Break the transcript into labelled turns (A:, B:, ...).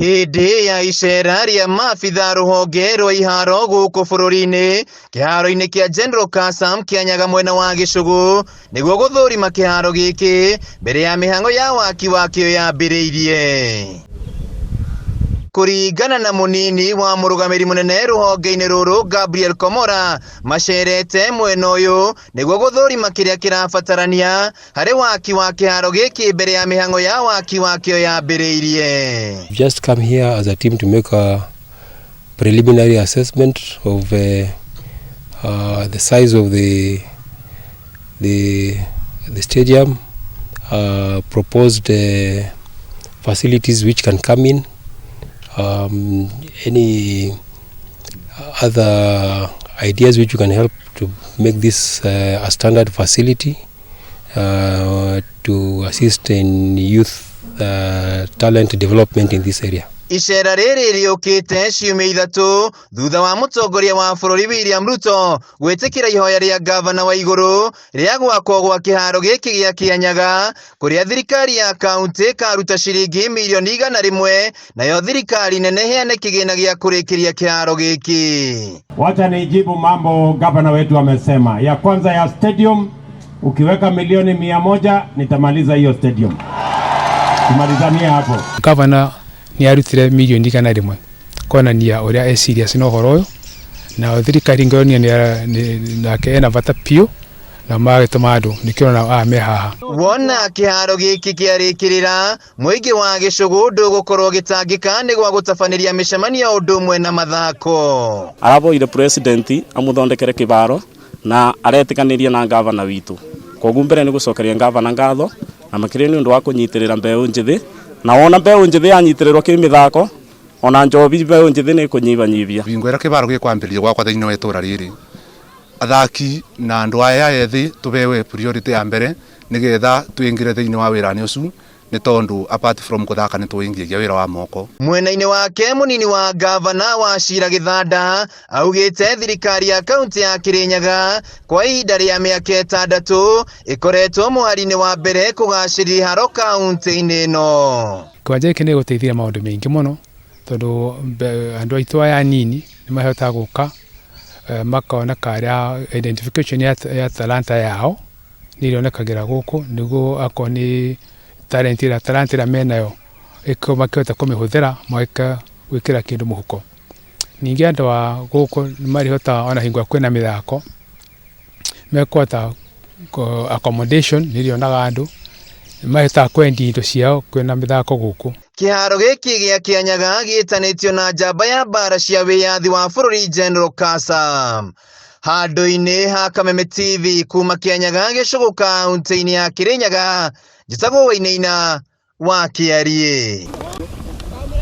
A: Hĩndĩ ya icera rĩa maabitha rũhonge rwa iharo gũkũ bũrũri-inĩ kĩharo-inĩ kĩa General Kassam Kĩanyaga mwena wa Gĩcũgũ nĩguo gũthũrima kĩharo gĩkĩ mbere ya mĩhang'o ya waki wakĩo yambĩrĩirie. Kũringana na mũnini wa mũrũgamĩrĩri mũnene rũhonge-inĩ rũrũ Gabriel Komora, macerete mwena ũyũ nĩguo gũthũrima kĩrĩa kĩrabatarania harĩ waki wa kĩharo gĩkĩ mbere ya mĩhang'o ya waki wakĩo yambĩrĩirie.
B: Just come here as a team to make a preliminary assessment of the size of the stadium, proposed facilities which can come in, any other ideas which can help to make this a standard facility to assist in youth talent development in this area.
A: Icera rĩrĩ rĩũkĩte ciumia 3 thutha wa mũtongoria wa bũrũri William Ruto gwĩtĩkĩra ihoya rĩa gavana wa igũrũ rĩa gwakwo gwa kĩharo gĩkĩ gĩa Kĩanyaga, kũrĩa thirikari ya kaunti ĩkaruta ciringi mirioni 100, nayo thirikari nene ĩheane kĩgĩna gĩa kũrĩkĩria kĩharo gĩkĩ.
C: Wacha nijibu mambo gavana wetu amesema. Ya kwanza ya stadium, ukiweka milioni 100 nitamaliza hiyo stadium. Tumalizanie hapo.
D: Gavana nĩ arutire mirioni 100 kuonania ũrĩa e serious na ũhoro ũyũ, na thirikari ngĩonania nake ena bata biũ na magĩtũma andũ nĩkĩo ona aya me haha.
A: Wona kĩharo gĩkĩ kĩarĩkĩrĩra, mũingĩ wa Gĩcũgũ ndũgũkorwo ũgĩtangĩka nĩ gwa gũtabanĩria mĩcemanio ũndũ ũmwe na mathako.
E: Araboire president amuthondekere kibaro na aretikaniria na gavana witu. Koguo mbere ni gucokeria gavana ngatho na makiria ni undu wa kunyitirira mbeu njithi, na wona mbeu njithi yanyitirĩrwo kĩmĩthako ona njobi mbeu njithi nĩ kũnyibanyibia.
F: Bingo ĩrĩa kĩbaro gĩkwambĩrĩria gwakwa thĩinĩ wa itũra rĩrĩ, athaki na andũ aya ethĩ tũbewe priority ya mbere nĩgetha twingĩre thĩinĩ wa wĩra-inĩ ũcio, nĩ tondũ apart from gũthaka nĩ tũingĩria wĩra wa moko.
A: Mwena-inĩ wake mũnini wa gavana wa Cira Gĩthanda augĩte thirikari ya kaunti ya Kĩrĩnyaga kwa ihinda rĩa mĩaka 6 ĩkoretwo mũhari-inĩ wa mbere kũgacĩria iharo kaunti-inĩ ĩno.
D: Kĩwanja gĩkĩ nĩ gĩgũteithia maũndũ maingĩ mũno tondũ andũ aitũ aya anini nĩ mahotaga gũka, makona karĩa identification ya talanta yao nĩ ĩrĩonekagĩra gũkũ, nĩguo akorwo nĩ talent ĩrĩa talanta ĩrĩa menayo makĩhota kũmĩhũthĩra magĩka gwĩkĩra kĩndũ mũhuko. Ningĩ andũ a gũkũ nĩ marĩhotaga ona hingo ĩrĩa kwĩna mĩthako mekũhota accommodation nĩ ĩrĩonaga andũ nĩ mahotaga kwendia indo ciao kwĩna mĩthako gũkũ.
A: Kĩharo gĩkĩ gĩa Kĩanyaga gĩtanĩtio na njamba ya mbara cia wĩyathi wa bũrũri General Kassam. Handũ-inĩ ha Kameme TV kuma Kĩanyaga Gĩcũgũ kaunti-inĩ ya Kĩrĩnyaga, njĩtagwo Wainaina wa Kĩariĩ.